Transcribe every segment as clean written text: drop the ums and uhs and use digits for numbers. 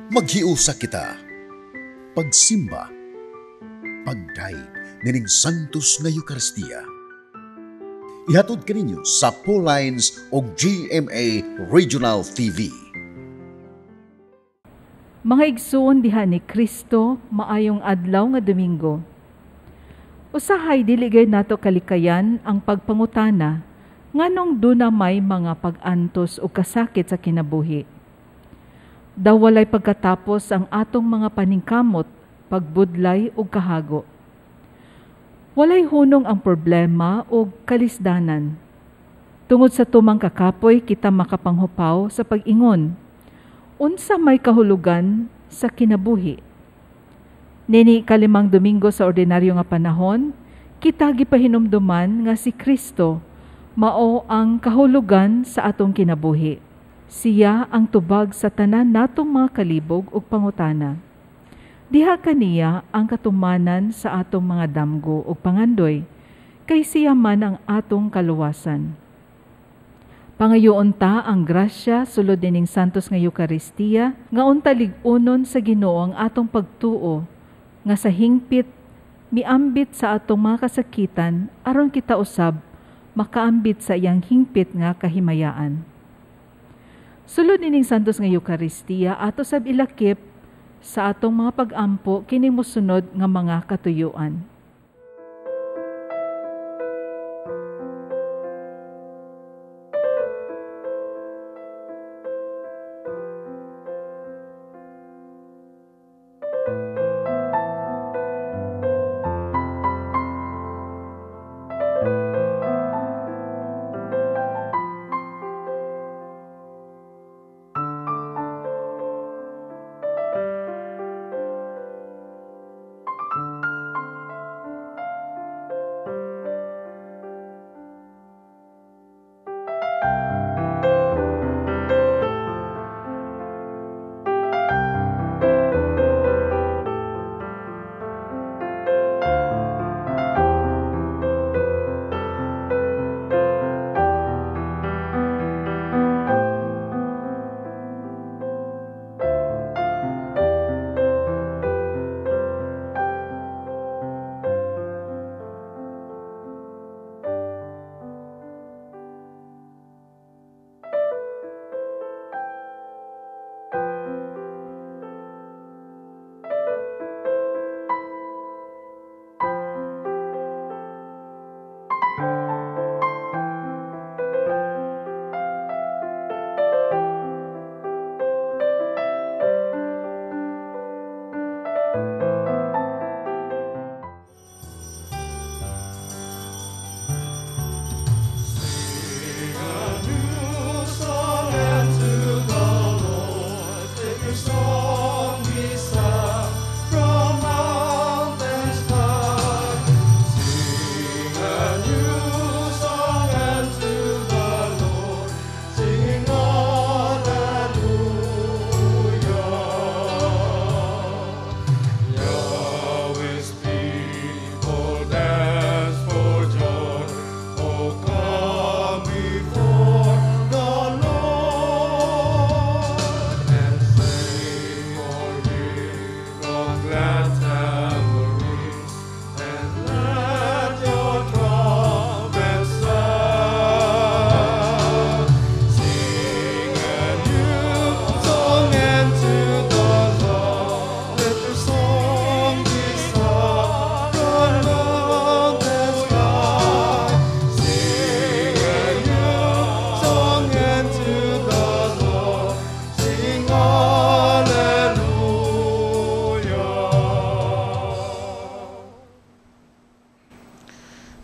Maghiusa kita. Pagsimba. Pagdayeg nining Santos nga Eukaristiya. Ihatod kaninyo sa Lines o GMA Regional TV. Mga igsuon diha ni Kristo, maayong adlaw nga Domingo. Usahay dili gayud nato kalikayan ang pagpangutana nganong duna may mga pag-antos o kasakit sa kinabuhi. Daw walay pagkatapos ang atong mga paningkamot, pagbudlay ug kahago. Walay hunong ang problema o kalisdanan. Tungod sa tumang kakapoy kita makapanghupaw sa pag-ingon, unsa may kahulugan sa kinabuhi. Nini ikalimang Domingo sa ordinaryo nga panahon, kita gipahinumduman nga si Kristo mao ang kahulugan sa atong kinabuhi. Siya ang tubag sa tanan natong mga kalibog ug pangutana. Diha kaniya ang katumanan sa atong mga damgo ug pangandoy, kay siya man ang atong kaluwasan. Pangayoon ta ang grasya sulod nining Santos nga Eukaristiya nga unta lig-unon sa Ginoo ang atong pagtuo nga sa hingpit miambit sa atong mga kasakitan aron kita usab makaambit sa iyang hingpit nga kahimayaan. Sulod nining Santos nga Eukaristiya ato sab ilakip sa atong mga pag-ampo kining mosunod nga mga katuyuan.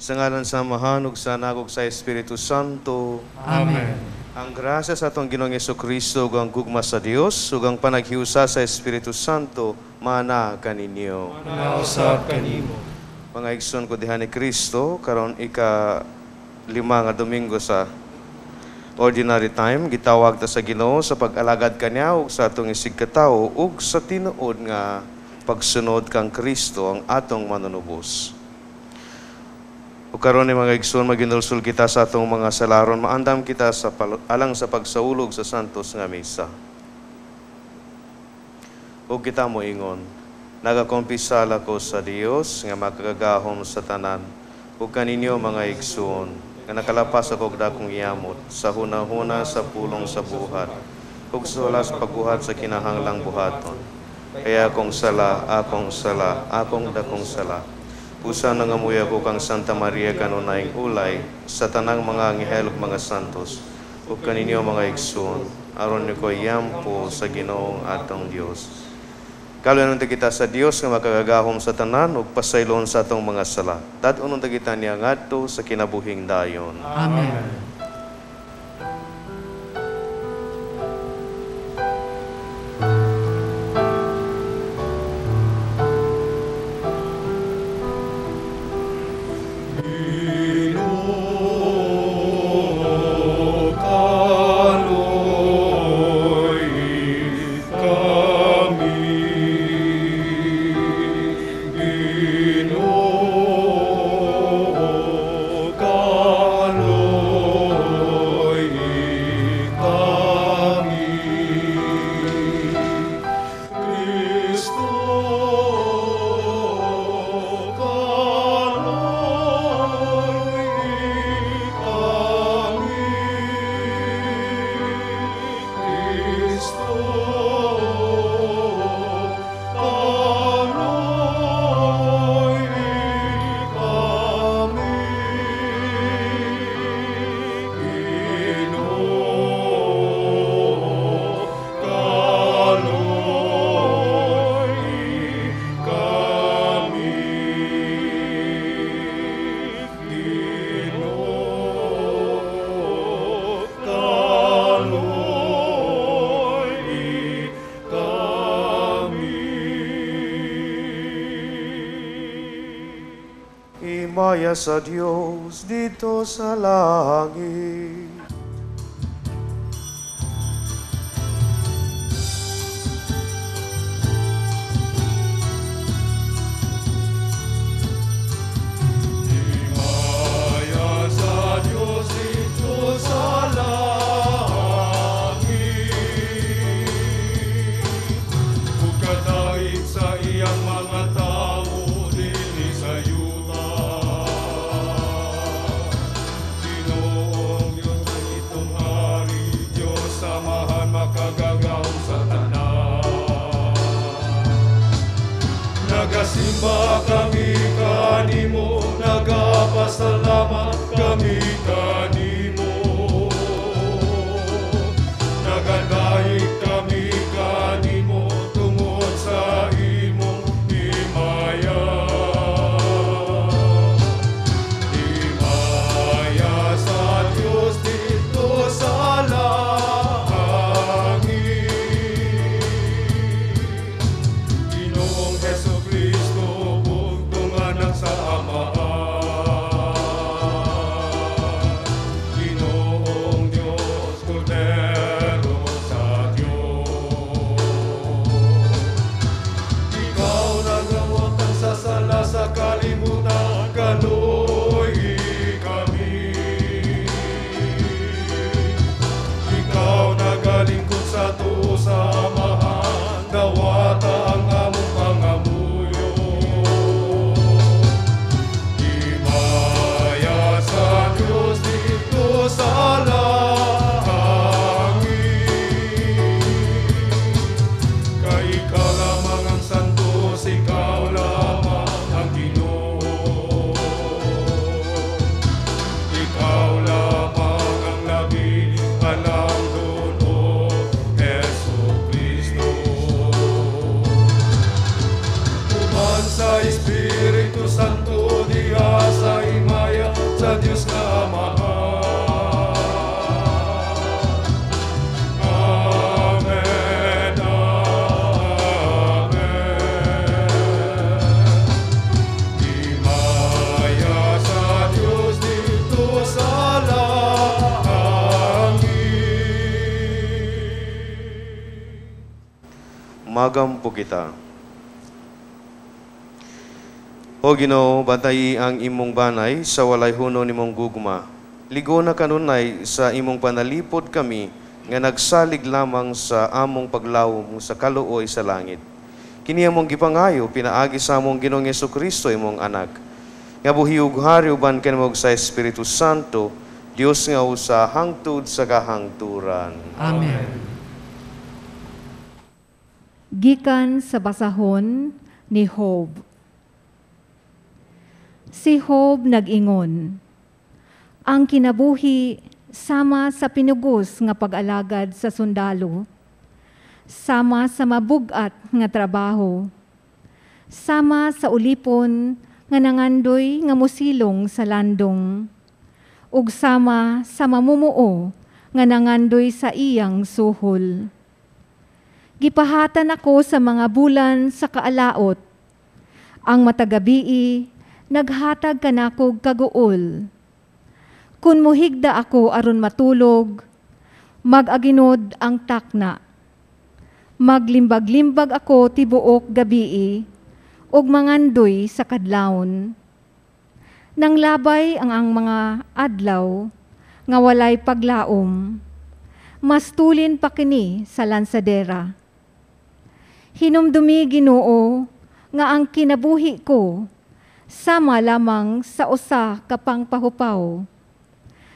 Sa ngalan sa Amahan ug sa Anak ug sa Espiritu Santo. Amen. Ang grasya sa atong Ginoong Hesukristo ug ang gugma sa Dios ug ang panaghiusa sa Espiritu Santo maana kaninyo. Manausab kanimo. Mga igsoon ko diha ni Kristo, karon ika 5 nga Domingo sa ordinary time, gitawag ta sa Ginoo sa pag-alagad kaniya ug sa atong isigkatawo ug sa tinuod nga pagsunod kang Kristo ang atong manunubos. Ug karon ni mga igsoon, maginulsul kita sa atong mga salaron, maandam kita sa alang sa pagsaulog sa santos nga misa. Ug kita moingon, nagakumpisal ako sa Dios nga makagagahom sa tanan, ug kaninyo mga igsoon, nga nakalapas ako og dakong yamot sa hunahuna, sa pulong, sa buhat, ug sa wala sa pagbuhat sa kinahanglang buhaton. Kaya akong sala, akong sala, akong dakong sala. Pusa nangamuya ko kang Santa Maria kanunayng ulay, sa tanang mga anghel ug mga santos, ug kaninyo mga igsoon, aron ni ko yampo sa Ginoong atong Dios. Kaluoyan kita sa Dios nga makagagahom sa tanan ug pasaylon sa atong mga sala. Dad-onon ta kita niya ngadto sa kinabuhing dayon. Amen. Himaya sa Dios dito sa langit. Himaya sa Diyos dito sa langit, ug kadaig sa iyang mga tawo dinhi sa yuta. Ginoong Diyos ang itong hari, Diyos samahan makagagahom sa tanan. Nagasimba kami kanimo, nagapasalamat kami kanimo. Nagadaig kami kanimo tungod sa imong himaya. Himaya sa Diyos dito sa langit. Ginoong Hesus Kristo, bugtong anak sa Amahan. Ginoong Diyos, Kordero sa Diyos. Ikaw nagawatan sa sala sa kalibutan, kaluoy kami. Ikaw nagalingkod sa tuo sa Amahan, dawata ang among pangamuyo. Himaya sa Diyos dito sa langit. Kay ikaw lamang ang santos, ikaw lamang ang Ginoo. Ikaw lamang ang labi, alam doon, Hesu Kristo. Uban sa Espiritu Santo, diha sa himaya sa Dios nga Amahan. Amen, Amen. Himaya sa Diyos dito sa langit. Magampo kita. O Ginoo, bantayi ang imong banay sa walay huno nimong gugma. Ligo na kanunay sa imong panalipod kami nga nagsalig lamang sa among paglawom sa kaluoy sa langit. Kini among gipangayo pinaagi sa among Ginoong Hesukristo imong anak. Nga buhi ug hari uban kanimo sa Espiritu Santo, Dios nga usa hangtod sa kahangturan. Amen. Gikan sa basahon ni Job. Si Job nag-ingon, ang kinabuhi sama sa pinugos nga pag-alagad sa sundalo, sama sa mabugat nga trabaho, sama sa ulipon nga nangandoy nga musilong sa landong, ug sama sa mamumuo nga nangandoy sa iyang suhol. Gipahatan ako sa mga bulan sa kaalaot. Ang matagabii, naghatag kanakog kaguol. Kun muhigda ako aron matulog, mag-aginod ang takna. Maglimbag-limbag ako tibuok gabii, ug mangandoy sa kadlawon. Nanglabay ang mga adlaw nga walay paglaom. Mastulin pa kini sa lansadera. Hinumdumi Ginoo nga ang kinabuhi ko sama lamang sa usa ka pangpahupaw.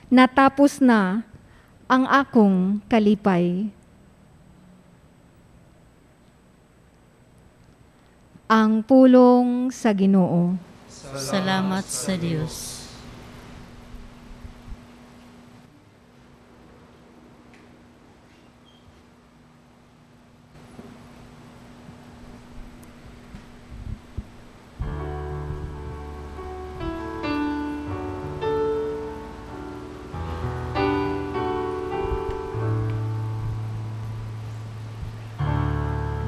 Natapos na ang akong kalipay. Ang pulong sa Ginoo. Salamat sa Dios.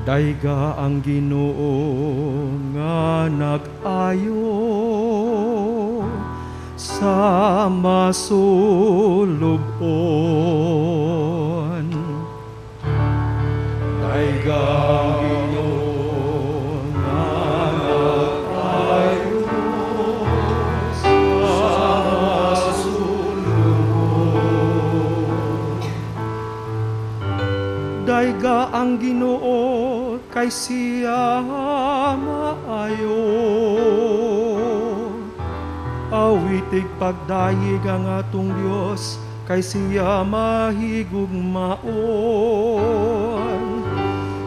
Dayga ang Ginoo nga nag-ayo sa masulubon. Dayga ang Ginoo nga nag-ayo sa masulubon. Dayga ang Ginoo kay siya maayo. Awitig pagdayeg ang atong Dios kay siya mahigugmaon.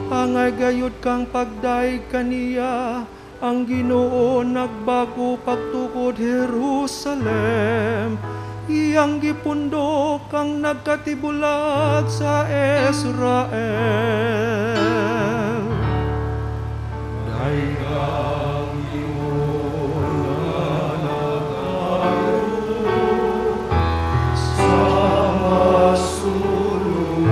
Angay gayud kang pagdayeg kaniya, ang Ginoo nagbago pagtukod Jerusalem. Iyang gipundok ang nagkatibulag sa Israel. Dayga ang Ginoo nga nag-ayo sa masulubon.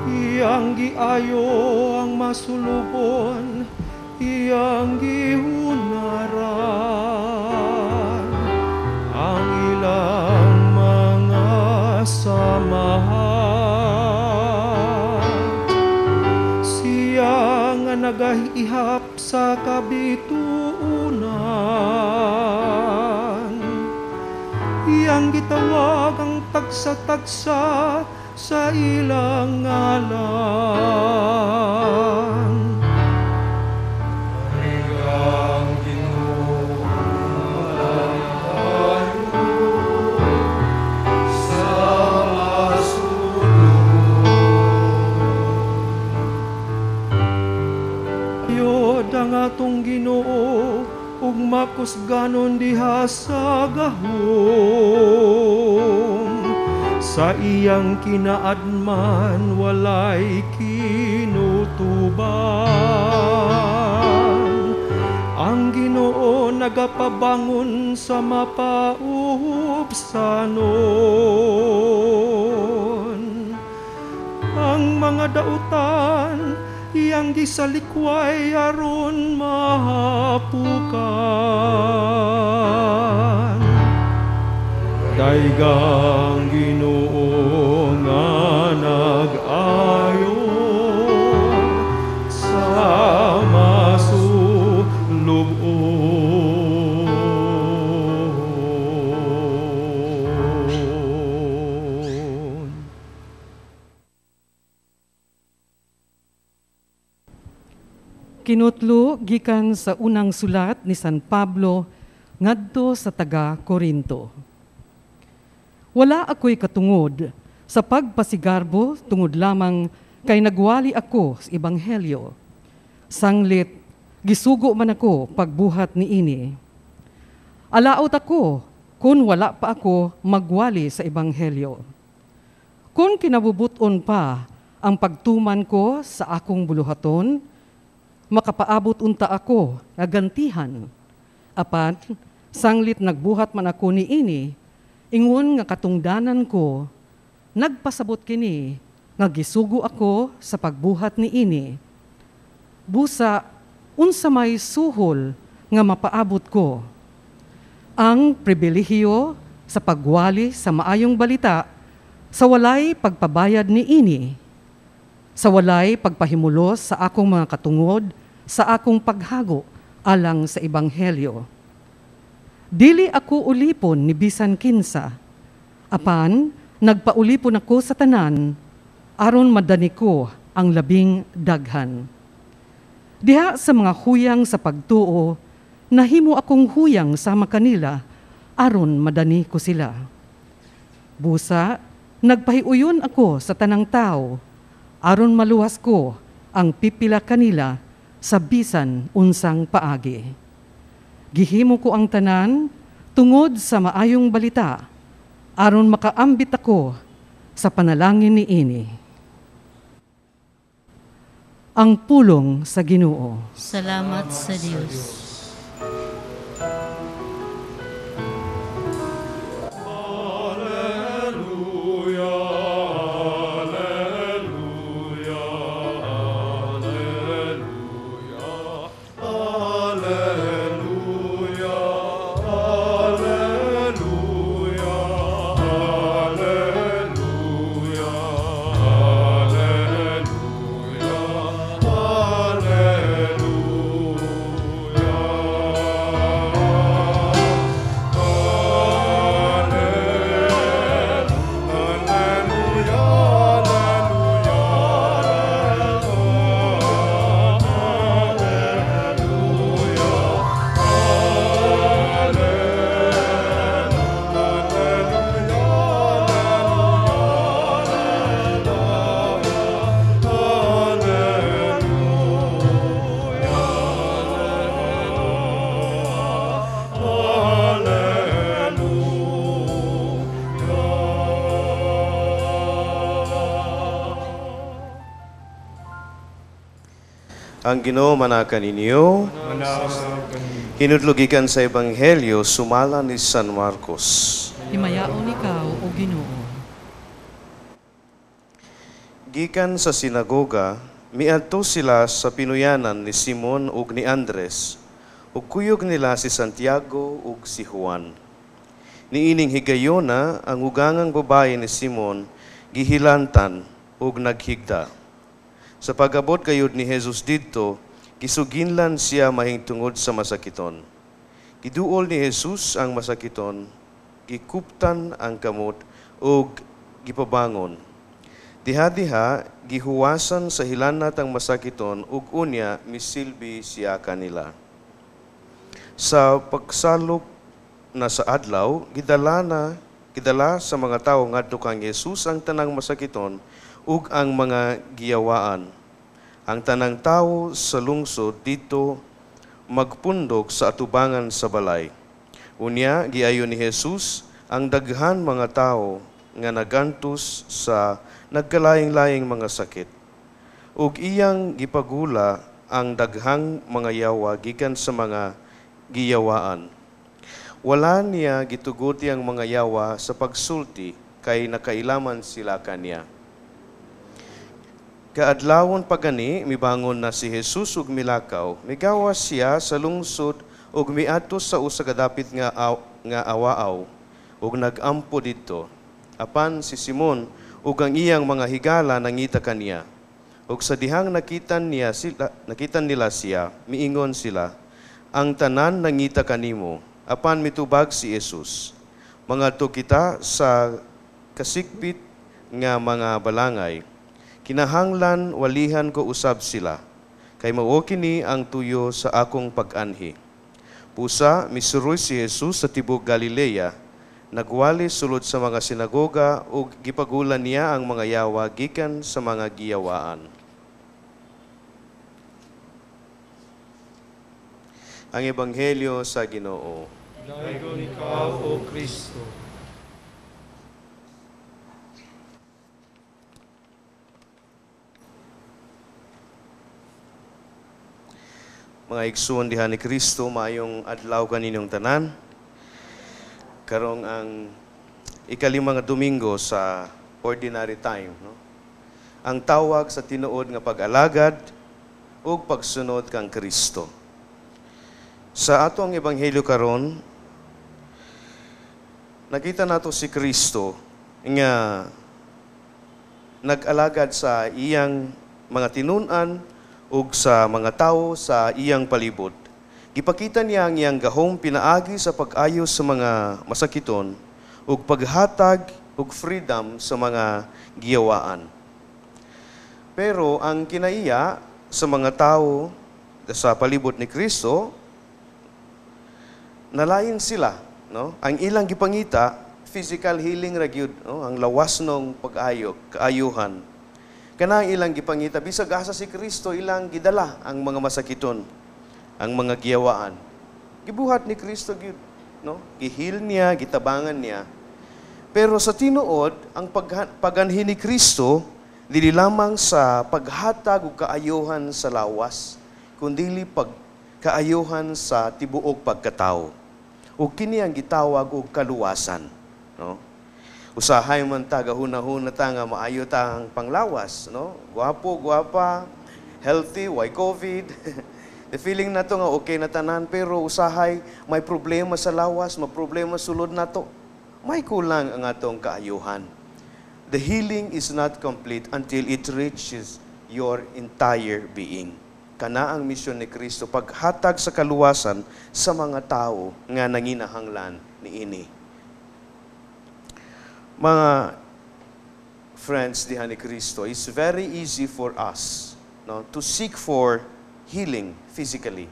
Iyang giayo ang masulubon, iyang gihunaran ang ilang mga samahan. Siya nga nagaihap sa kabituunan, iyang gitawag ang tagsa-tagsa sa ilang ngalan. Ang atong Ginoo ug makusganon diha sa gahom. Sa iyang kinaadman walay kinutuban. Ang Ginoo nagapabangon sa mapaubsanon. Ang mga dautan iyang gisalikway aron mahapukan. Dayga ang Ginoo nga nag-ayo sa masulubon. Kinutlo gikan sa unang sulat ni San Pablo ngadto sa taga Korinto. Wala ako'y katungod sa pagpasigarbo tungod lamang kay nagwali ako sa ebanghelyo. Sanglit, gisugo man ako pagbuhat niini. Alaot ako kung wala pa ako magwali sa ebanghelyo. Kung kinabubuton pa ang pagtuman ko sa akong buluhaton, makapaabot unta ako nga gantihan. Apan, sanglit nagbuhat man ako niini, ingon nga katungdanan ko, nagpasabot kini nga gisugo ako sa pagbuhat niini. Busa, unsa may suhol nga mapaabot ko? Ang pribilehiyo sa pagwali sa maayong balita sa walay pagpabayad niini, sa walay pagpahimulos sa akong mga katungod, sa akong paghago alang sa ebanghelyo. Dili ako ulipon ni bisan kinsa, apan nagpaulipon ako sa tanan, aron madani ko ang labing daghan. Diha sa mga huyang sa pagtuo, nahimo akong huyang sama kanila, aron madani ko sila. Busa, nagpahiuyon ako sa tanang tao, aron maluwas ko ang pipila kanila sa bisan unsang paagi. Gihimo ko ang tanan tungod sa maayong balita, aron makaambit ako sa panalangin niini. Ang pulong sa Ginoo. Salamat sa Dios. Ang Ginoo manaka ninyo. Hinudlugikan sa Ebanghelyo sumala ni San Marcos. Himayaon ikaw, o Ginoo. Gikan sa sinagoga, miadto sila sa pinuyanan ni Simon ug ni Andres, ug kuyog nila si Santiago ug si Juan. Niining higayona ang ugangang babae ni Simon gihilantan ug naghigda. Sa pag-abot kayod ni Jesus didto, gisuginlan siya mahingtungod sa masakiton. Giduol ni Jesus ang masakiton, gikuptan ang kamot ug gipabangon. Diha-diha gihuwasan sa hilanat ang masakiton ug unya misilbi siya kanila. Sa pagsalop na sa adlaw, gidala sa mga tawo ngadto kang Jesus ang tanang masakiton ug ang mga giyawaan. Ang tanang tawo sa lungsod dito magpundok sa atubangan sa balay. Unya giayo ni Jesus ang daghan mga tawo nga nagantos sa nagkalaing-laing mga sakit. Ug iyang gipagula ang daghang mga yawa gikan sa mga giyawaan. Wala niya gituguti ang mga yawa sa pagsulti kay nakailaman sila kaniya. Kaadlawon pagani, mibangon na si Jesus ug milakaw. Migawas siya sa lungsod ug miadto sa usa ka dapit nga awaaw ug nagampo didto. Apan si Simon ug ang iyang mga higala nangita kaniya. Ug sa dihang nakitan nila siya, miingon sila, ang tanan nangita kanimo. Apan mitubag si Jesus, mangadto kita sa kasikbit nga mga balangay. Kinahanglan walihan ko usab sila, Kay mao kini ang tuyo sa akong pag-anhi. Pusa, misuroy si Jesus sa tibok Galilea, nagwali sulod sa mga sinagoga ug gipagulan niya ang mga yawa gikan sa mga giyawaan. Ang Ebanghelyo sa Ginoo. Dayon ikaw, O Kristo. Mga igsoon diha ni Kristo, maayong adlaw kaninyong tanan. Karong ang ikalima nga Domingo sa ordinary time, no? Ang tawag sa tinuod nga pag-alagad ug pagsunod kang Kristo. Sa atong ebanghelyo karon, nakita nato si Kristo nga nag-alagad sa iyang mga tinun-an ug sa mga tawo sa iyang palibot. Gipakita niya ang iyang gahom pinaagi sa pag-ayos sa mga masakiton ug paghatag ug freedom sa mga giyawaan. Pero ang kinaiya sa mga tawo sa palibot ni Kristo, nalain sila, no? Ang ilang gipangita, physical healing ra gyud, no? Ang lawas nung pag-ayo, kaayuhan. Kana ang ilang gipangita, bisag asa si Kristo, ilang gidala ang mga masakiton, ang mga giyawaan. Gibuhat ni Kristo gyud, no? Gihil niya, gitabangan niya. Pero sa tinuod, ang paganhi ni Kristo dili lamang sa paghatag og kaayuhan sa lawas, kundili pagkaayuhan sa tibuok pagkatao. Ug kini ang gitawag og kaluwasan, no? Usahay man ta gahuna-huna ta nga maayo ta ang panglawas, no? Gwapo, gwapa, healthy, why COVID? The feeling nato nga okay na tanan, pero usahay may problema sa lawas, may problema sulod nato. May kulang ang atong kaayuhan. The healing is not complete until it reaches your entire being. Kana ang misyon ni Kristo, paghatag sa kaluwasan sa mga tao nga nanginahanglan niini. Mga friends diha ni Kristo, it's very easy for us, no, to seek for healing physically.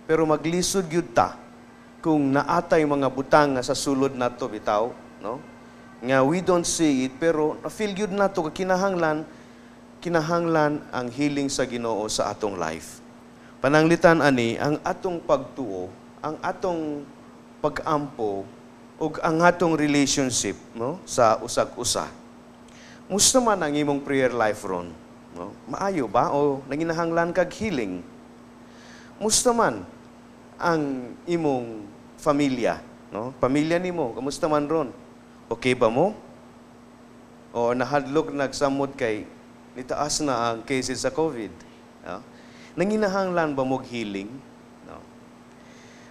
Pero maglisod gyud ta kung naatay mga butang nga sa sulod nato bitaw, no? Nga we don't see it, pero na-feel gyud nato ka kinahanglan ang healing sa Ginoo sa atong life. Pananglitan ani ang atong pagtuo, ang atong pag-ampo ug ang atong relationship, no, sa usag-usa. Musta man ang imong prayer life ron, no? Maayo ba o nanginahanglan kag healing? Musta man ang imong pamilya, no? Pamilya nimo, kamusta man ron? Okay ba mo? O nahadlok nagsamod kay nitaas na ang cases sa COVID, no? Nanginahanglan ba mog healing, no?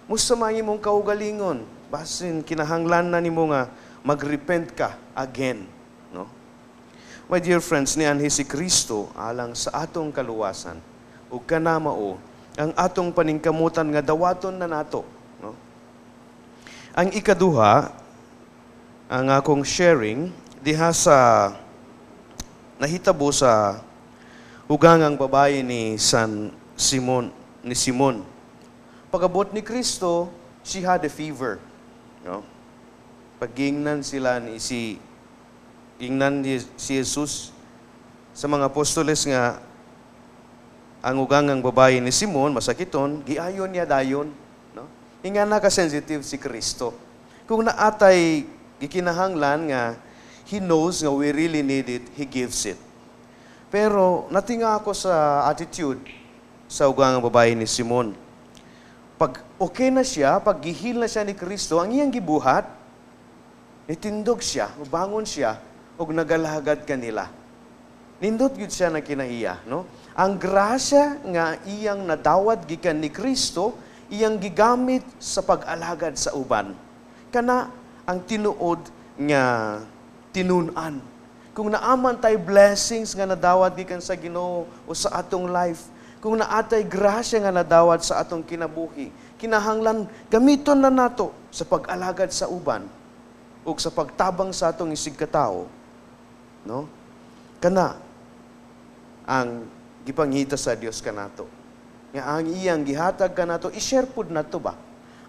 Musta man imong kaugalingon? Basin kinahanglan na nimo nga magrepent ka again, no? My dear friends, nianhi si Kristo alang sa atong kaluwasan ug kana mao ang atong paningkamutan nga dawaton na nato, no? Ang ikaduha, ang akong sharing diha sa nahitabo sa ugangang babae ni San Simon, ni Simon. Pag-abot ni Kristo, she had a fever, no? Pagingnan sila ni si ingnan ni si Jesus sa mga apostoles nga ang ugangang babae ni Simon masakiton, giayon niya dayon, no? Inga na ka-sensitive si Kristo. Kung naatay gikinahanglan nga he knows nga we really need it, he gives it. Pero natinga ako sa attitude sa ugangang babae ni Simon. Pag okay na siya, pag gihil na siya ni Kristo, ang iyang gibuhat, nitindog siya, bangon siya, ug nagalagad kanila. Nindot gyud siya na kinaiya, no? Ang grasya nga iyang nadawat gikan ni Kristo, iyang gigamit sa pag-alagad sa uban. Kana ang tinuod nga tinun-an. Kung naaman tay blessings nga nadawat gikan sa Ginoo o sa atong life, kung naatay grasya nga nadawat sa atong kinabuhi, kinahanglan gamiton na nato sa pag-alagad sa uban ug sa pagtabang sa atong isigkatawo, no? Kana ang gipangita sa Dios kanato. Nga ang iyang gihatag kanato, i-share pud nato ba?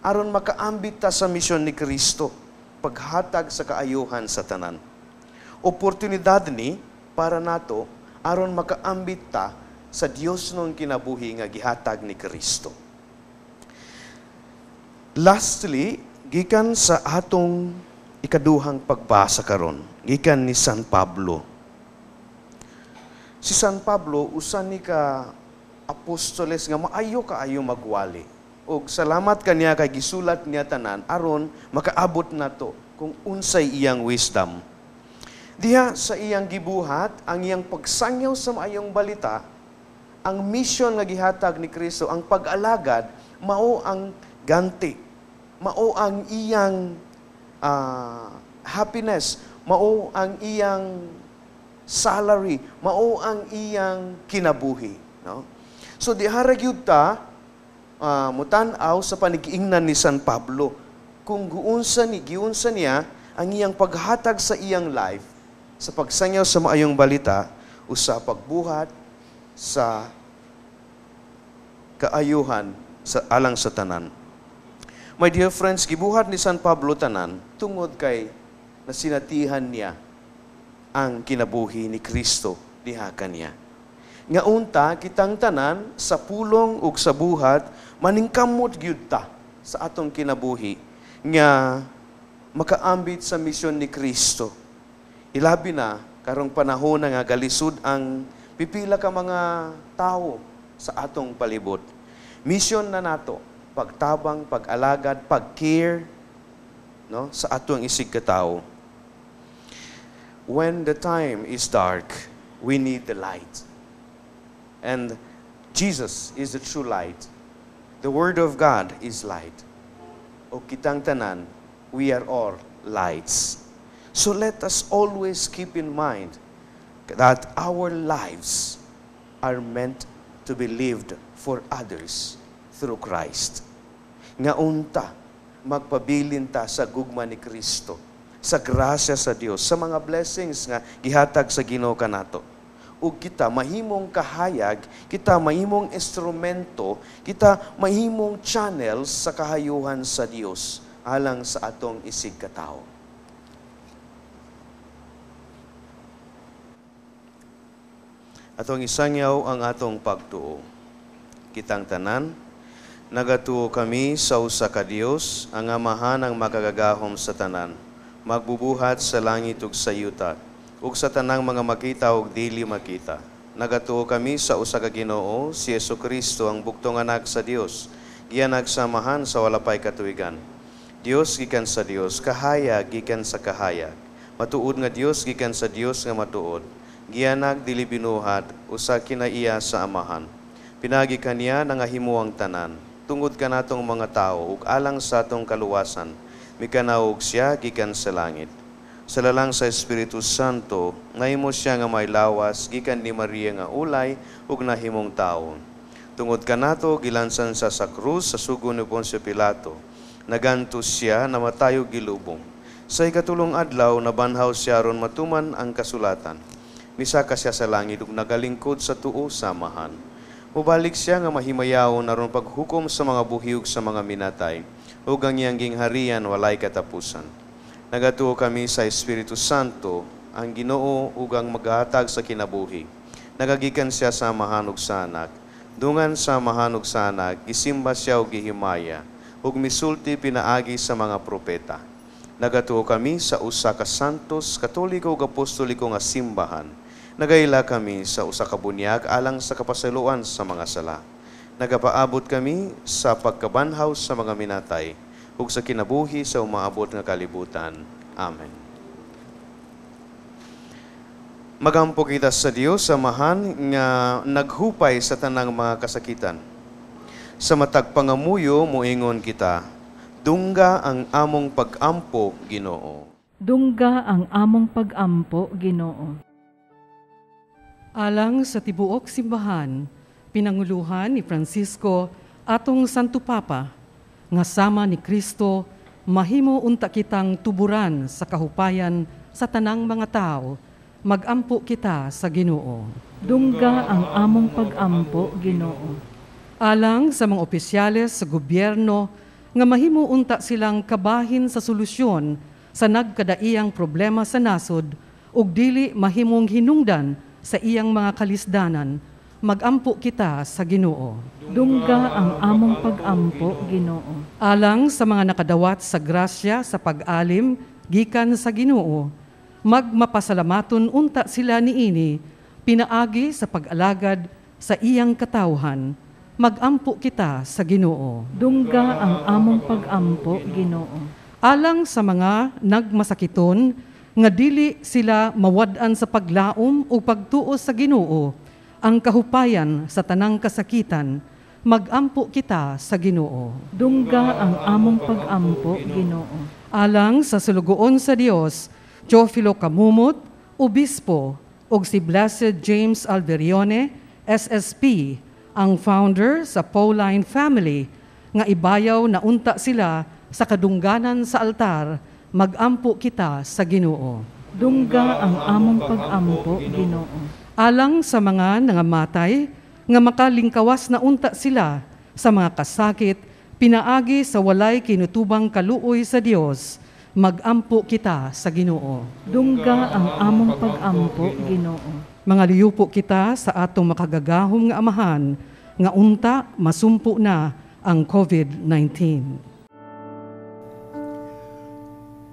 Aron makaambit ta sa misyon ni Kristo, paghatag sa kaayuhan sa tanan. Oportunidad ni para nato aron makaambit ta sa Dios nung kinabuhi nga gihatag ni Kristo. Lastly, gikan sa atong ikaduhang pagbasa karon, gikan ni San Pablo. Si San Pablo usa ni ka apostoles nga maayo kaayo magwali. Og salamat kaniya kay gisulat niya tanan aron makaabot nato kung unsay iyang wisdom. Diha sa iyang gibuhat, ang iyang pagsangyaw sa maayong balita, ang mission nga gihatag ni Kristo, ang pag-alagad, mao ang ganti, mao ang iyang happiness, mao ang iyang salary, mao ang iyang kinabuhi, no? So diha ra gyud ta mutan-aw sa panigiingnan ni San Pablo kung giunsa niya ang iyang paghatag sa iyang life sa pagsangyaw sa maayong balita o sa pagbuhat sa kaayuhan sa alang sa tanan. My dear friends, gibuhat ni San Pablo tanan tungod kay nasinatihan niya ang kinabuhi ni Kristo diha kaniya. Nga unta kitang tanan sa pulong ug sa buhat maningkamot gyud ta sa atong kinabuhi nga makaambit sa misyon ni Kristo. Ilabi na karong panahon nga galisod ang pipila ka mga tawo sa atong palibot. Misyon na nato pagtabang, pag-alagad, pag-care, no, sa atong isig katawo. When the time is dark, we need the light. And Jesus is the true light. The Word of God is light. O kitang tanan, we are all lights. So let us always keep in mind that our lives are meant to be lived for others through Christ. Nga unta, magpabilin ta sa gugma ni Kristo, sa grasya sa Dios, sa mga blessings nga gihatag sa Ginoo kanato. Ug kita mahimong kahayag, kita mahimong instrumento, kita mahimong channel sa kahayuhan sa Dios alang sa atong isig katawo. Atong isangyaw ang atong pagtuo. Kitang tanan, nagatuo kami sa usa ka Dios, ang Amahan ang makagagahom sa tanan, magbubuhat sa langit ug sa yuta, ug sa tanang mga makita ug dili makita. Nagatuo kami sa usa ka Ginoo, si Jesucristo, ang bugtong anak sa Dios, gianag sa Amahan sa wala pay katuigan. Dios gikan sa Dios, kahayag gikan sa kahayag. Matuod nga Dios gikan sa Dios nga matuod. Gianag dili binuhat, usa kinaiya sa Amahan. Pinagi kaniya nangahimo ang tanan, tungod kanatong mga tawo ug alang sa atong kaluwasan, mikanaog siya gikan sa langit. Sa lalang sa Espiritu Santo, nahimo siya nga may lawas gikan ni Maria nga ulay ug nahimong tawo. Tungod kanato gilansan siya sa krus sa sugo ni Poncio Pilato. Nagantos siya, namatay ug gilubong. Sa ikatulong adlaw nabanhaw siya aron matuman ang kasulatan. Misaka siya sa langit ug nagalingkod sa tuo sa Amahan. Mubalik siya nga mahimayaon aron paghukom sa mga buhi ug sa mga minatay, ug ang iyang gingharian walay katapusan. Nagatuo kami sa Espiritu Santo, ang Ginoo ug ang maghatag sa kinabuhi. Nagagikan siya sa Amahan ug sa Anak. Dungan sa Amahan ug sa Anak, gisimba siya ug gihimaya, ug misulti pinaagi sa mga propeta. Nagatuo kami sa usa ka santos, katoliko ug apostoliko nga simbahan. Nagaila kami sa usa ka bunyag alang sa kapasayloan sa mga sala. Nagapaabot kami sa pagkabanhaw sa mga minatay ug sa kinabuhi sa umaabot nga kalibutan. Amen. Magampo kita sa Dios, Amahan nga naghupay sa tanang mga kasakitan. Sa matag pangamuyo moingon kita, dungga ang among pag-ampo, Ginoo. Dungga ang among pag-ampo, Ginoo. Alang sa tibuok simbahan, pinanguluhan ni Francisco atong Santo Papa, nga sama ni Kristo, mahimo unta kitang tuburan sa kahupayan sa tanang mga tao, magampo kita sa Ginoo. Dungga ang among pag-ampo, Ginoo. Alang sa mga opisyales sa gobyerno nga mahimo unta silang kabahin sa solusyon sa nagkadaiyang problema sa nasod ug dili mahimong hinungdan sa iyang mga kalisdanan, magampo kita sa Ginoo. Dungga ang among pagampo, Ginoo. Alang sa mga nakadawat sa grasya sa pag-alim gikan sa Ginoo, magmapasalamaton unta sila niini pinaagi sa pag-alagad sa iyang katawhan, magampo kita sa Ginoo. Dungga ang among pagampo, Ginoo. Alang sa mga nagmasakiton nga dili sila mawad-an sa paglaom o pagtuo sa Ginoo, ang kahupayan sa tanang kasakitan, magampo kita sa Ginoo. Dungga ang among pagampo, Ginoo. Alang sa sulugoon sa Dios, Teofilo Camumot, Obispo, ug si Blessed James Alberione, SSP, ang founder sa Pauline Family, nga ibayaw na unta sila sa kadungganan sa altar, magampo kita sa Ginoo. Dungga ang among pagampo, Ginoo. Alang sa mga nangamatay, nga makalingkawas na unta sila sa mga kasakit, pinaagi sa walay kinutubang kaluoy sa Dios, magampo kita sa Ginoo. Dungga ang among pagampo, Ginoo. Mga liyupo kita sa atong makagagahom nga amahan, nga unta masumpo na ang COVID-19.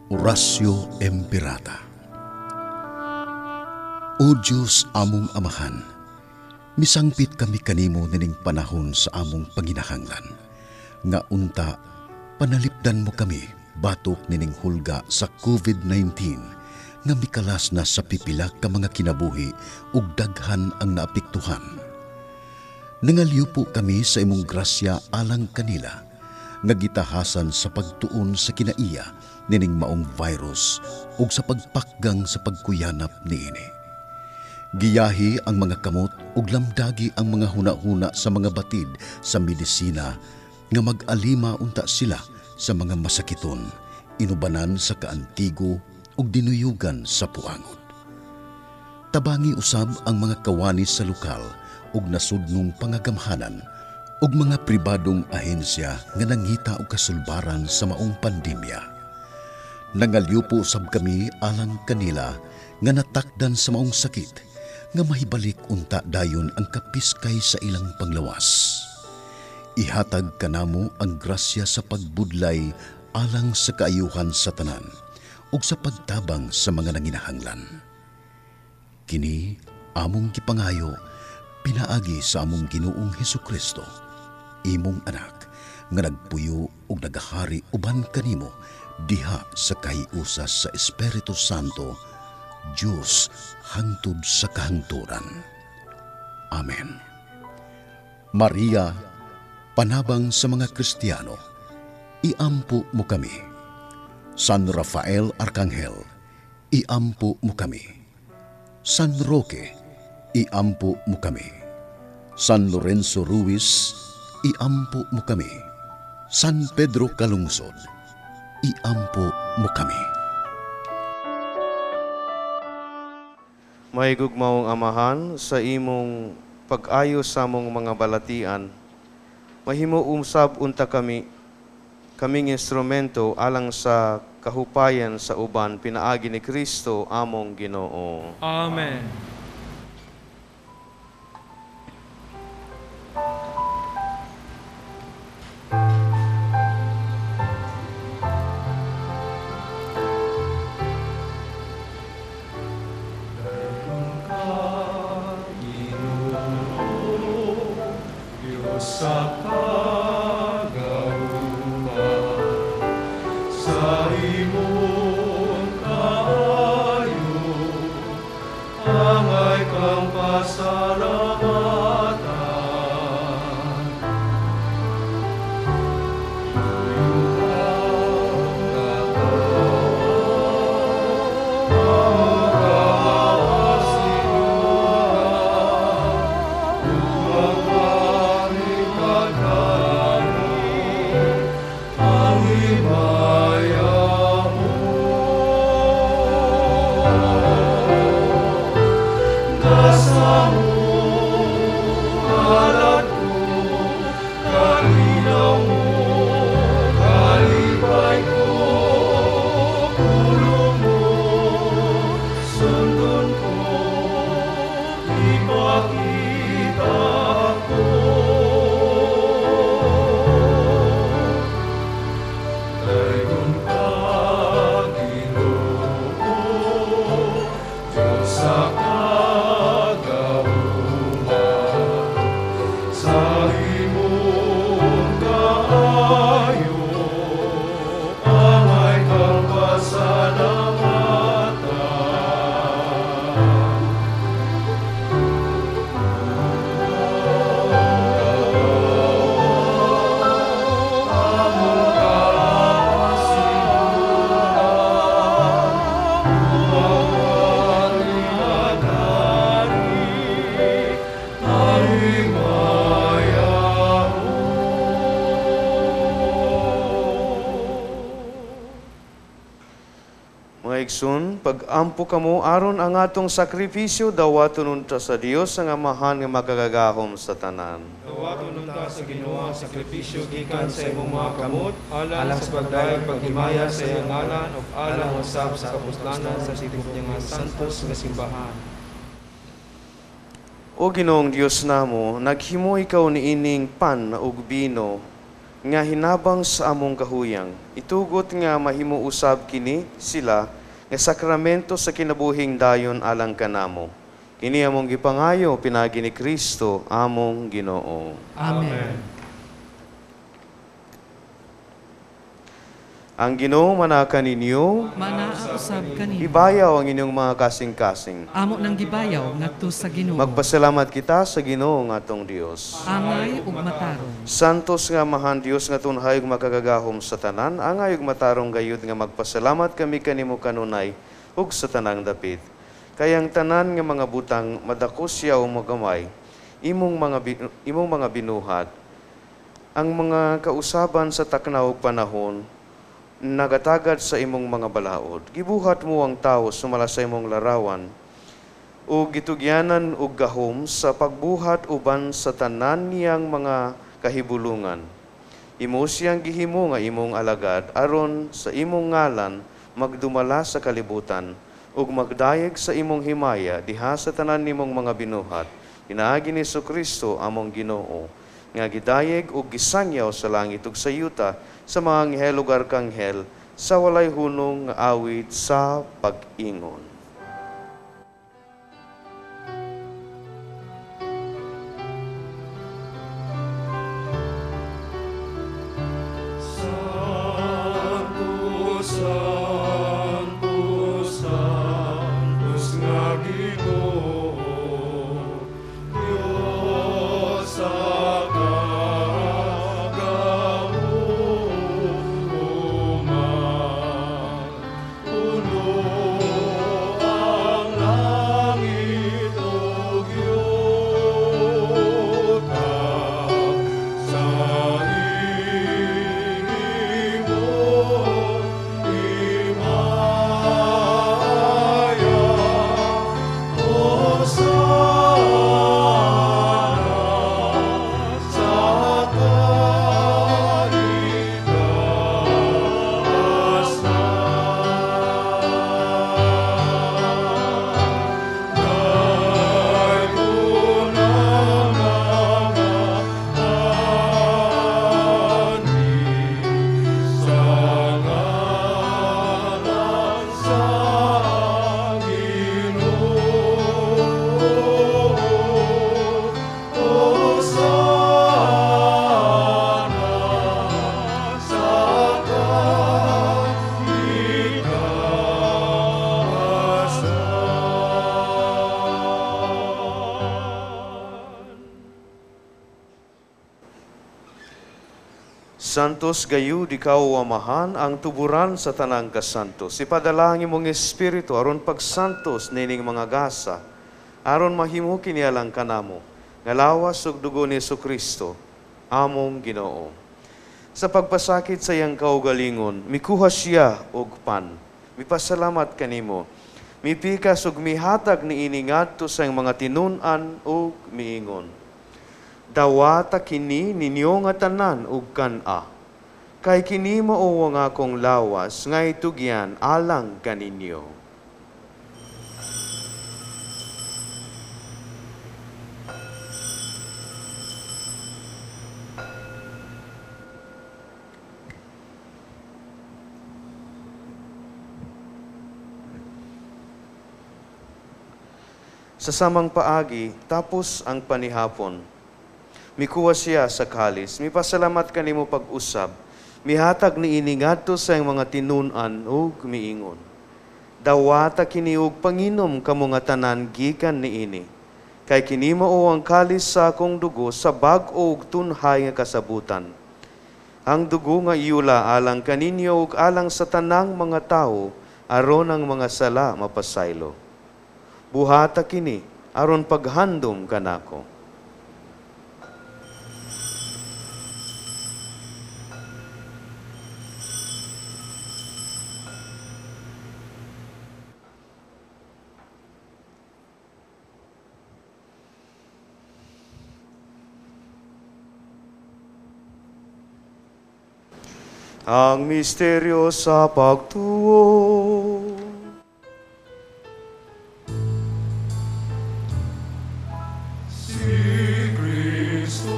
Oratio Imperata. O Diyos among amahan, misangpit kami kanimo nining panahon sa among panginahanglan, nga unta panalipdan mo kami batok nining hulga sa COVID-19 nga mikalas na sa pipila ka mga kinabuhi ug daghan ang naapektuhan. Nangalyupo kami sa imong grasya alang kanila, nga gitahasan sa pagtuon sa kinaiya nining maong virus ug sa pagpakgang sa pagkuyanap niini. Giyahi ang mga kamot ug lamdagi ang mga huna-huna sa mga batid sa medisina nga mag-alima unta sila sa mga masakiton, inubanan sa kaantigo ug dinuyugan sa puangod. Tabangi usab ang mga kawani sa lokal ug nasudnong pangagamhanan ug mga pribadong ahensya nga nangita og kasulbaran sa maong pandemya. Nangalyupo usab kami alang kanila nga natakdan sa maong sakit nga mahibalik unta dayon ang kapiskay sa ilang panglawas. Ihatag kanamo ang grasya sa pagbudlay alang sa kaayuhan sa tanan ug sa pagtabang sa mga nanginahanglan. Kini among gipangayo pinaagi sa among Ginoong Hesukristo, imong anak, nga nagpuyo ug nagahari uban kanimo diha sa kahiusa sa Espiritu Santo, Dios hangtod sa kahangturan. Amen. Maria, panabang sa mga Kristiyano, iampo mo kami. San Rafael Arkanghel, iampo mo kami. San Roque, iampo mo kami. San Lorenzo Ruiz, iampo mo kami. San Pedro Calungsod, iampo mo kami. Mahigugmaong Amahan, sa imong pag-ayo sa among mga balatian, mahimo usab unta kami, kaming instrumento alang sa kahupayan sa uban, pinaagi ni Kristo among Ginoo. Amen. Sa kagauma, sa imong kaayo, angay kang pasalamatan. Tuyo kang katawa, ang kaasinugan, upang Igsoon, pag-ampo kamo aron ang atong sakripisyo dawaton unta sa Dios ang Amahan nga makagagahom sa tanan. Dawaton unta sa Ginoo ang sakripisyo gikan sa imong mga kamot, alang sa pagdayeg paghimaya sa iyang ngalan ug alang usab sa kapuslanan sa tibuok niya nga santos nga simbahan. O Ginoong Dios namo, naghimo ikaw niining pan ug bino nga hinabang sa among kahuyang. Itugot nga mahimo usab kini sila nga sakramento sa kinabuhing dayon alang kanamo. Kini among gipangayo pinaagi ni Kristo among Ginoo. Amen. Ang Ginoo manaka ninyo, Manaa usab kanimo. Ibayaw ang inyong mga kasing-kasing. Amo nang gibayaw ngadto sa Ginoo. Magpasalamat kita sa Ginoo nga atong Dios. Angay ug matarong. Santos nga Amahan Dios nga tunhay ug makagagahom sa tanan, angay ug matarong gayud nga magpasalamat kami kanimo kanunay ug sa tanang dapit. Kay ang tanan nga mga butang madako siya o magamay, imong mga binuhat, ang mga kausaban sa takna ug panahon nagatagad sa imong mga balaod. Gibuhat mo ang tawo sumala sa imong larawan ug gitugyanan og gahom sa pagbuhat uban sa tanan niyang mga kahibulungan. Imo siyang gihimo nga imong alagad aron sa imong ngalan magdumala sa kalibutan ug magdayeg sa imong himaya diha sa tanan nimong mga binuhat. Pinaagi ni Jesucristo among Ginoo nga gidayeg ug gisangyaw sa langit ug sa yuta sa mga anghel ug arkanghel sa walay hunong nga awit sa pag-ingon. Santo, Santo, Santos nga Ginoo, Dios sa kagahuman, puno ang langit ug yuta sa imong himaya. Hosana sa kaitasan. Kay unang ani sa ngalan sa Ginoo. Hosana sa kaitasan. Santos gayud ikaw Amahan ang tuburan sa tanang kasantos. Ipadala ang imong espiritu aron pagsantos nining mga gasa, aron mahimo kini alang kanamo nga lawas ug dugo ni Jesucristo among Ginoo. Sa pagpasakit sa iyang kaugalingon, mikuha siya og pan. Mipasalamat kanimo. Mipikas ug mihatag niini ngadto sa iyang mga tinun-an ug miingon. Dawata kini ninyo nga tanan ug kan-a. Kay kini mao ang akong lawas nga itugyan alang kaninyo. Sa samang paagi, tapos ang panihapon. Mikuha siya sa kalis, mipasalamat kanimo pag-usab, mihatag niini ngadto sa iyang mga tinun-an ug miingon. Dawata kini og panginom kamo nga tanan gikan niini. Kay kini mao ang kalis sa akong dugo sa bag-o ug tunhay nga kasabutan. Ang dugo nga iula alang kaninyo ug alang sa tanang mga tawo aron ang mga sala mapasaylo. Buhata kini aron paghandom kanako. Ang misteryo sa pagtuo. Si Kristo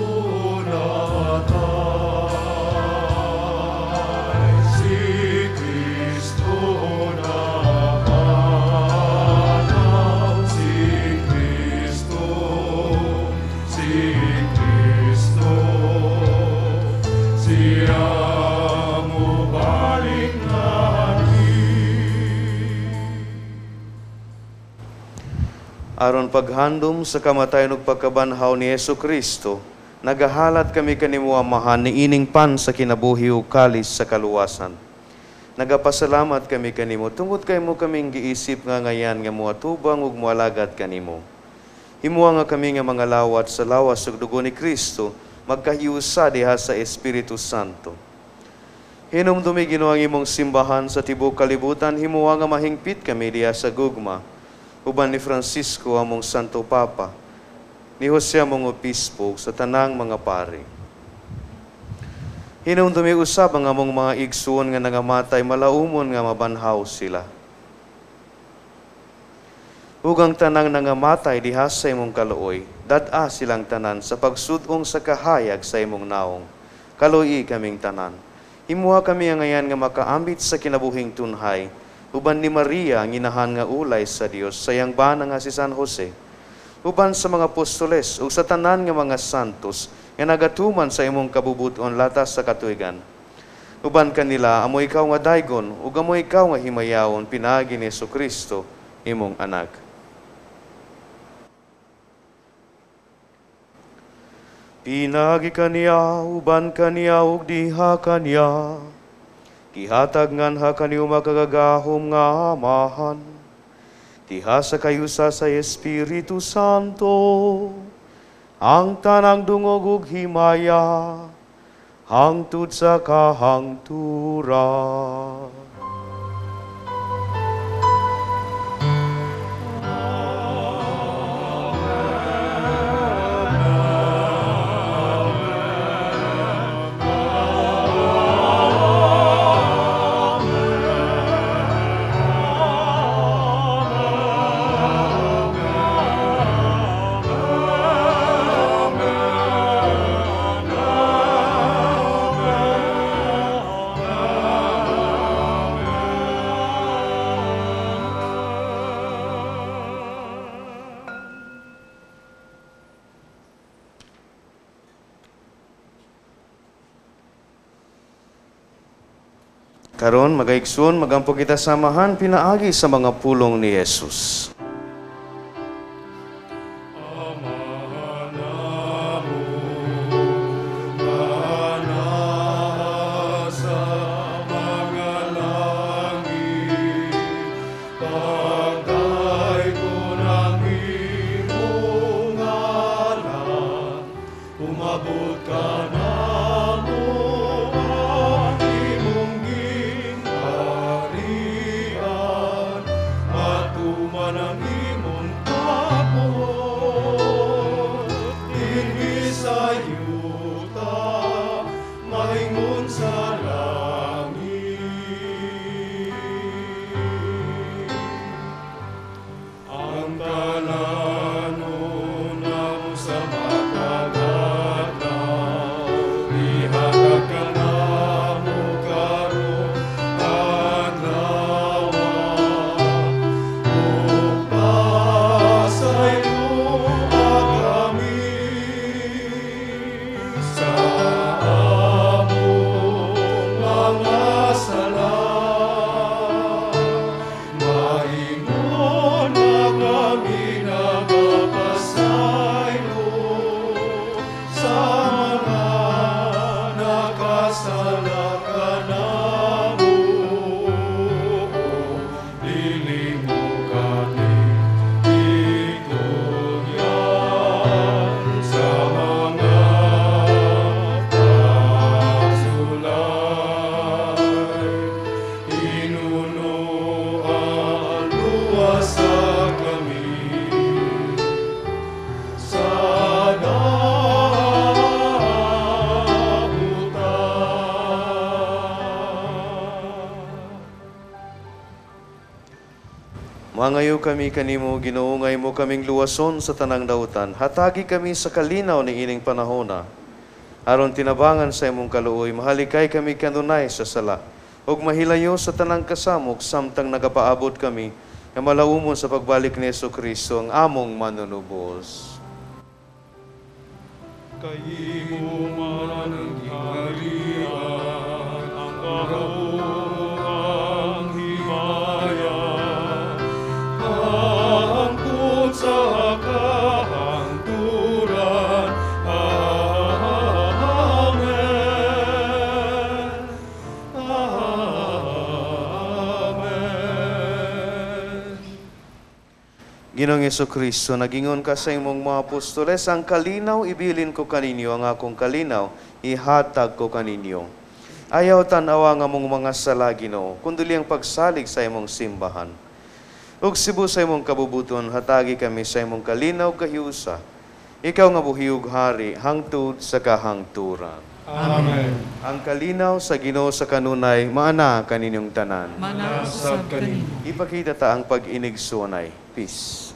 namatay, si Kristo napangaw, si Kristo, si Kristo, siya mubalik nani. Aron paghandom sa kamatayon ug pagkabanhaw ni Hesukristo, nagahalat kami kanimo Amahan niining pan sa kinabuhi ug kalis sa kaluwasan. Nagapasalamat kami kanimo tungod kay mo kaming giisip nga ngayan nga moatubang ug moalagad kanimo. Himuha nga kami nga mga lawat sa lawas ug dugo ni Kristo, magkahiusa diha sa Espiritu Santo. Hinumdumi Ginoo ang imong simbahan sa tibuok kalibutan, himuha nga mahingpit kami diha sa gugma. Uban ni Francisco among Santo Papa, ni Jose among Obispo, sa tanang mga pari. Hinumdumi usab ang among mga igsuon nga nangamatay, malaumon nga mabanhaw sila. Ug ang tanang nangamatay diha sa imong kaluoy, dad-a silang tanan sa pagsud-ong sa kahayag sa imong naong. Kaluoy kaming tanan. Himuha kami ang ngayan nga makaambit sa kinabuhing tunhay, uban ni Maria ang inahan nga ulay sa Dios, sayang bana nga si San Jose, uban sa mga apostoles ug sa tanan nga mga santos nga nagatuman sa imong kabubuton latas sa katuigan. Uban kanila amo ikaw nga daygon ug amo ikaw nga himayawon pinaagi ni Hesukristo imong anak. Pinaagi kaniya, uban kaniya ug diha kaniya, gihatag nganha kaniyo makagagahom nga Amahan, diha sa kayusa sa Espiritu Santo, ang tanang dungog ug himaya, hangtod sa kahangturan. Karon magaigsoon, magampo kita samahan pinaagi sa mga pulong ni Jesus. Umabot ka na mo ang imong gingharian, matuman ang Mangayo kami kanimo, Ginoo, nga imo kaming luwason sa tanang dautan. Hatagi kami sa kalinaw ni ining panahona. Aron tinabangan sa imong kaluoy, mahalikay kami kanunay sa sala ug mahilayo sa tanang kasamok samtang nagapaabot kami nga malaumon sa pagbalik ni Hesukristo ang among manunubos. Kay imo man ang gingharian, ang gahom, ang himaya, hangtod sa kahangturan. Amen. Amen. Ginoong Hesukristo, nagingon ka sa imong mga apostoles, ang kalinaw ibilin ko kaninyo, ang akong kalinaw ihatag ko kaninyo. Ayaw tan-awa nga mong mga sala, Ginoo, kundili ang pagsalig sa imong simbahan. Ug sibo sa imong kabubuton, hatagi kami sa imong kalinaw kahiusa. Ikaw nga buhi ug hari, hangtod sa kahangturan. Amen. Ang kalinaw sa Ginoo sa kanunay, maana kaninyong tanan. Maana usab kanimo. Ipakita ta ang pag-inigsunay. Peace.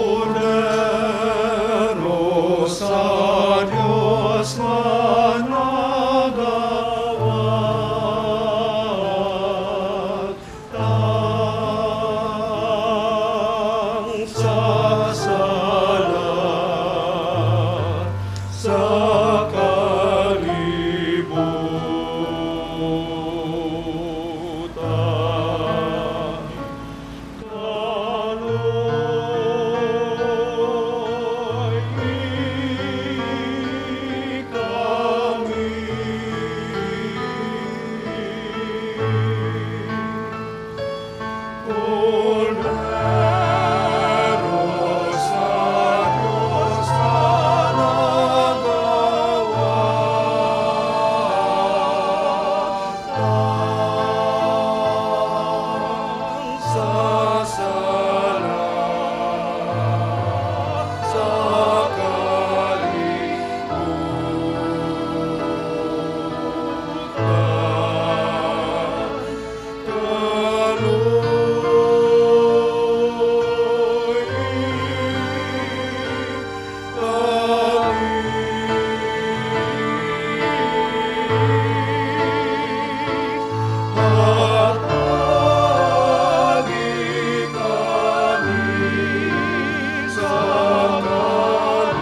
Cordero sa Dios nga nagawat, tang sa sala sa kalibutan. Kaloy kami. Cordero sa Diyos na nagawat, tang sa sala sa kalibutan. Kaloy kami. Hatagi kami sa kalinaw.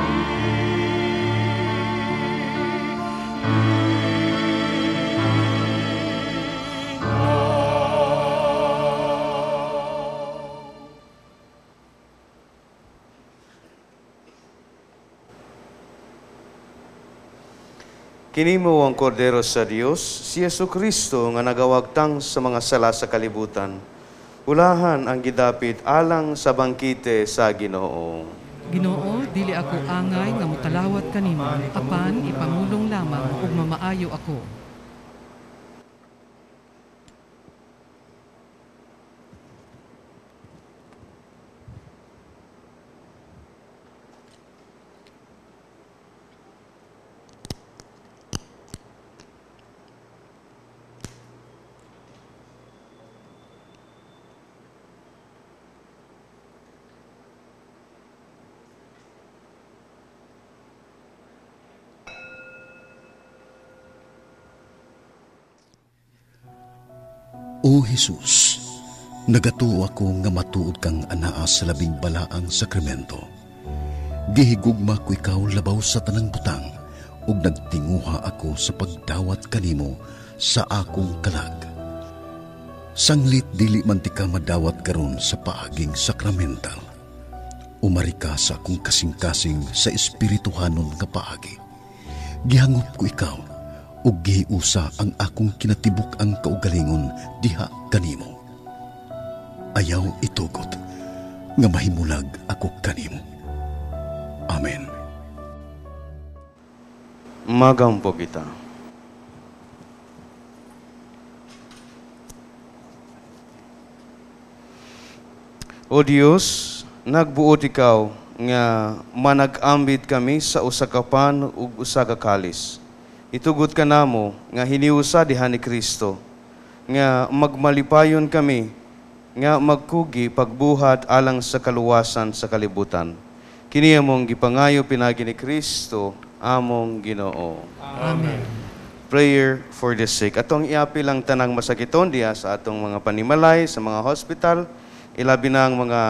Kini mo ang kordero sa Dios, si Hesukristo nga nagawagtang sa mga sala sa kalibutan. Ulahan ang gidapit alang sa bangkite sa Ginoo. Ginoo, dili ako angay nga mokalawat kanimo, apan ipamulong lamang ug mamaayo ako. O Jesus, nagatuo ako nga matuod kang anaa sa labing balaang sakramento. Gihigugma ko ikaw labaw sa tanang butang, ug nagtinguha ako sa pagdawat kanimo sa akong kalag. Sanglit dili man ti ka madawat karon sa paaging sakramental. Umari ka sa akong kasing-kasing sa espirituhanon nga paagi. Gihangop ko ikaw, ug gihiusa ang akong kinatibuk-ang kaugalingon diha kanimo. Ayaw itugot nga mahimulag ako kanimo. Amen. Magampo kita. O Dios, nagbuot ikaw nga manag-ambit kami sa usa ka pan ug usa ka kalis. Itugot kanamo nga hiniusa diha ni Kristo, nga magmalipayon kami nga magkugi pagbuhat alang sa kaluwasan sa kalibutan. Kini among gipangayo pinaagi ni Kristo among Ginoo. Amen. Prayer for the sick. Atong iapil ang tanang masakiton diha sa atong mga panimalay, sa mga hospital, ilabi na ang mga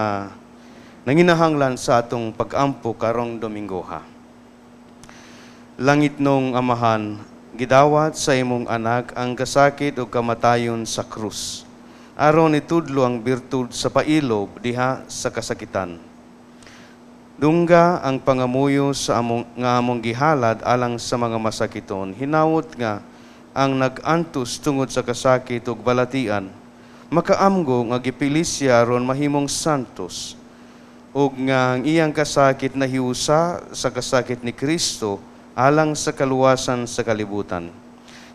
nanginahanglan sa atong pag-ampo karong Domingoha. Langitnong Amahan, gidawat sa imong anak ang kasakit ug kamatayon sa krus, aron itudlo ang birtud sa pailob diha sa kasakitan. Dungga ang pangamuyo sa among nga among gihalad alang sa mga masakiton. Hinawot nga ang nag-antos tungod sa kasakit ug balatian, makaamgo nga gipili siya aron mahimong santos, ug nga ang iyang kasakit nahiusa sa kasakit ni Kristo alang sa kaluwasan sa kalibutan.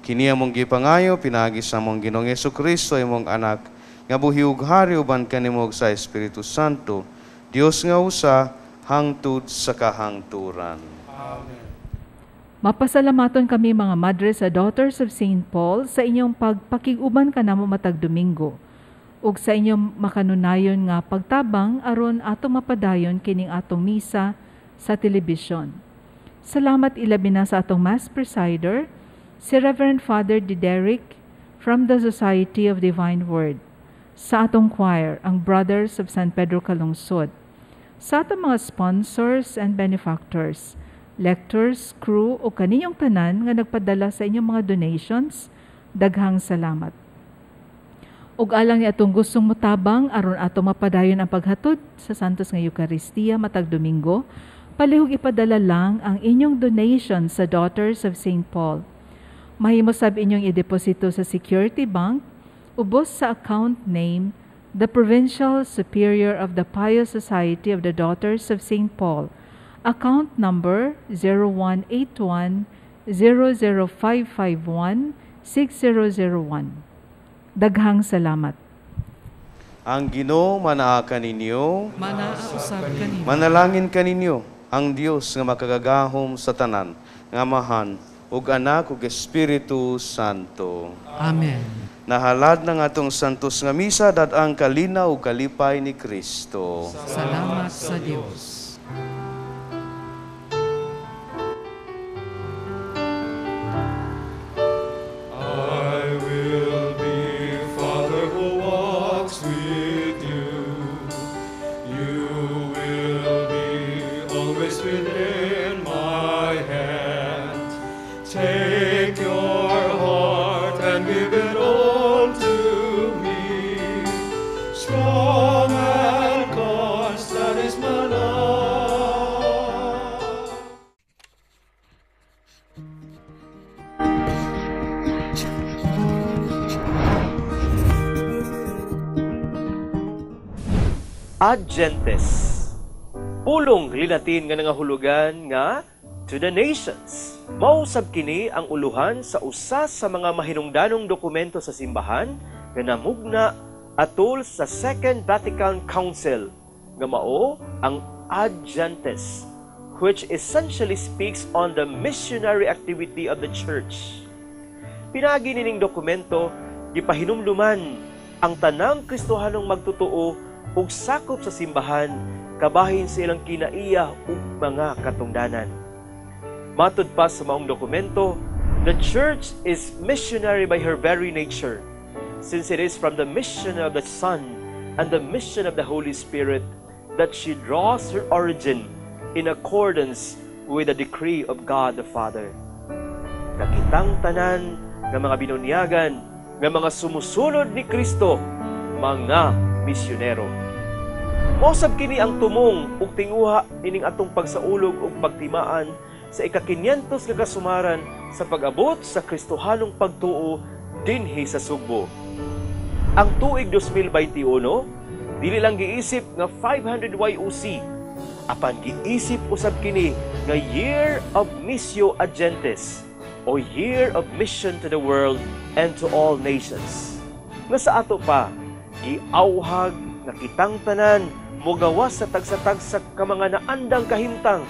Kini among gipangayo pinaagi sa among Ginoong Hesukristo, imong anak, nga buhi ug hari uban kanimo sa Espiritu Santo, Dios nga usa hangtod sa kahangturan. Amen. Mapasalamaton kami mga madre sa Daughters of St. Paul sa inyong pagpakig-uban kanamo matag Domingo ug sa inyong makanunayon nga pagtabang aron atong mapadayon kining atong misa sa telebisyon. Salamat ilabi na sa atong Mass Presider, si Reverend Father Diderick from the Society of Divine Word, sa atong choir, ang Brothers of San Pedro Calungsod, sa atong mga sponsors and benefactors, lectors, crew o kaninyong tanan nga nagpadala sa inyong mga donations, daghang salamat. Ug alang ni atong gustong motabang aron ato mapadayon ang paghatod sa Santos nga Eucharistia matag Domingo, palihog ipadala lang ang inyong donation sa Daughters of St. Paul. Mahimo sab inyong ideposito sa Security Bank, ubos sa account name, the Provincial Superior of the Pious Society of the Daughters of St. Paul, account number 0181 00551 6001. Daghang salamat. Ang Ginoo manaa kaninyo, Manaa usab kanimo. Manalangin kaninyo ang Dios nga makagagahom sa tanan, nga Amahan ug Anak ug Espiritu Santo. Amen. Nahalad ng atong santos nga misa dad-ang kalinaw ug kalipay ni Kristo. Salamat sa Dios. I will be Father who walks with you. You will be always within my hand. Take your heart and give it all to me. Strong and constant is my love. Ad gentes. Pulong Latin nga nangahulugan nga to the nations. Mao sab kini ang uluhan sa usa sa mga mahinungdanong dokumento sa simbahan nga namugna atol sa Second Vatican Council nga mao ang Ad Gentes, which essentially speaks on the missionary activity of the Church. Pinaagi nining dokumento, gipahinumduman ang tanang Kristohanong magtotoo ug sakop sa simbahan kabahin sa ilang kinaiya ug mga katungdanan. Matud pa sa maong dokumento, the Church is missionary by her very nature, since it is from the mission of the Son and the mission of the Holy Spirit that she draws her origin in accordance with the decree of God the Father. Nakitang tanan nga mga binunyagan, nga mga sumusunod ni Kristo, mga misyonero. Mosab kini ang tumong ug tinguha ining atong pagsaulog ug pagtimaan sa ika-500 nga kasumaran sa pag-abot sa Kristohanong pagtuo dinhi sa Sugbo. Ang tuig 2021, dili lang giisip nga 500 YOC, apan giisip usab kini nga Year of Missio Ad Gentes o Year of Mission to the World and to All Nations. Nga sa ato pa, giauhag Nga kitang tanan mogawas sa tagsa-tagsa ka mga naandang kahimtang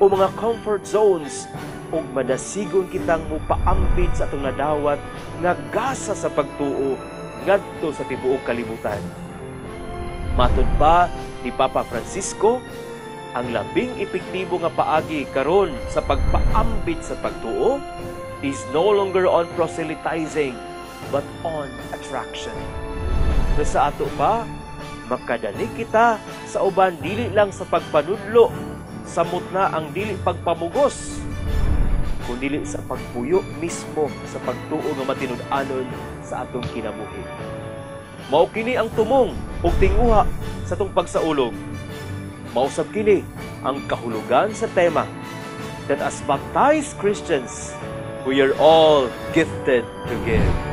o mga comfort zones ug madasigon kitang mupaambit sa atong nadawat nga gasa sa pagtuo ngadto sa tibuok kalibutan. Matud pa ni Papa Francisco, ang labing epektibo nga paagi karon sa pagpaambit sa pagtuo is no longer on proselytizing but on attraction. Nga sa ato pa, makadani kita sa uban dili lang sa pagpanudlo, samot na ang dili pagpamugos, kundili sa pagpuyo mismo sa pagtuo nga matinud-anon sa atong kinabuhi. Mao kini ang tumong ug tinguha sa atong pagsaulog. Mausab kini ang kahulugan sa tema that as baptized Christians, we are all gifted to give.